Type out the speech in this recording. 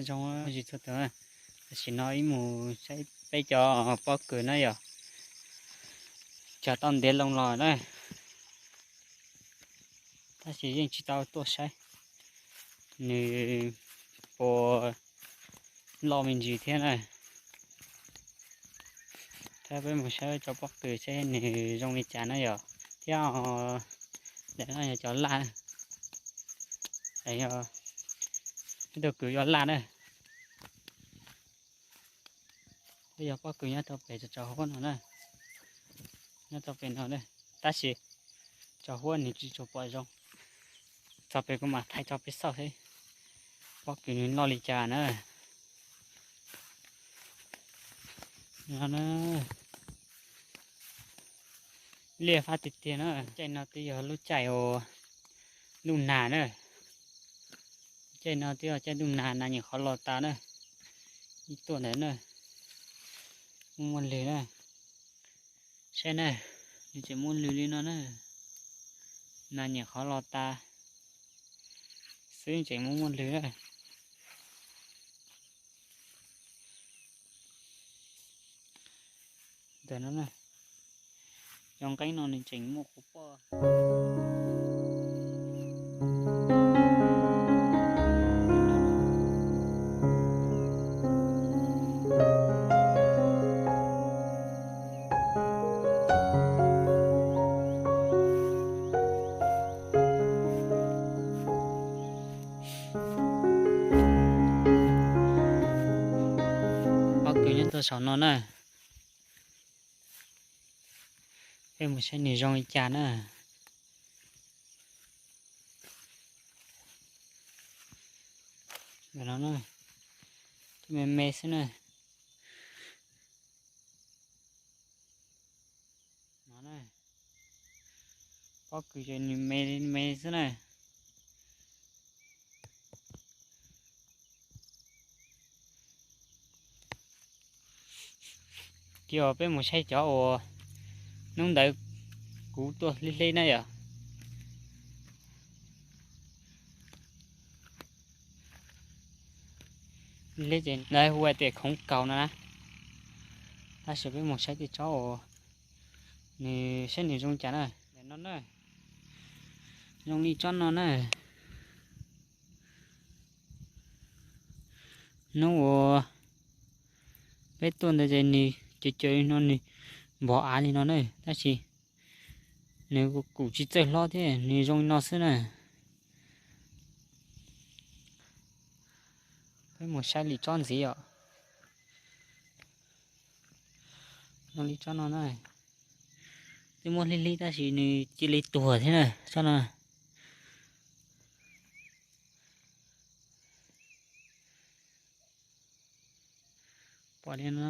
Zoo tsis txhua tus, tam sim no ib mus saib peb cov pob kws na yom, cog tau ntev loo los na, tab sis yeej tsis tau tuaj saib nws puas loj me ntsis thiab na. Thiab peb mus saib cov pob kws seb nws zoo li cas na yom. Thiab daim no yog cov laj, yog ib tug kws yog laj na. Yog pob kws nyob rau pem tso huab no na, nyob rau pem no, tab sis tso huab nws tsis tshua pom zoo. Tso pem kuv mam thaij tso peb xauj seb pob kws nws loj li cas na. Liaj fab tiag tiag na. Caij no twb yog lub caij uas ntuj nag na. Caij no twb yog caij ntuj nag, nas nyuam qhuav los tas na. Ib tuaj ntawd na, muaj muaj lwg na. Saib na, nws tseem muaj lwg li no na. Nas nyuam qhuav los tas xwb tseem muaj muaj lwg na. Ntawm no na, cov nqeeb no nws tseem muaj qhuav poj. Pob kws nyob rau saum no na. Peb mus saib nws zoo li cas na. Ntawm no na, me me xwb na. No na, pob kws ces nws me me xwb na. Ces peb mus saib cov uas hnub ntawd kuv tuaj hleb hleb na yom. Hleb ces lawv hu tias khoov kaus no na. Tab sis peb mus saib tej tsob uas nws saib nws zoo cas na. Ntawm no na, zoo li tsob no na. Hnub uas peb tuaj ntawd ces nws caws caws li no, nws npog av li no na, tab sis nws kuj tsis txawj hlob thiab, nws zoo li no xwb na. Peb mus saib li tsob ntxiv os. Zoo li tsob no na, twb muab hlib hlib tab sis nws cia li tuag thiab na tsob no. Pom li no.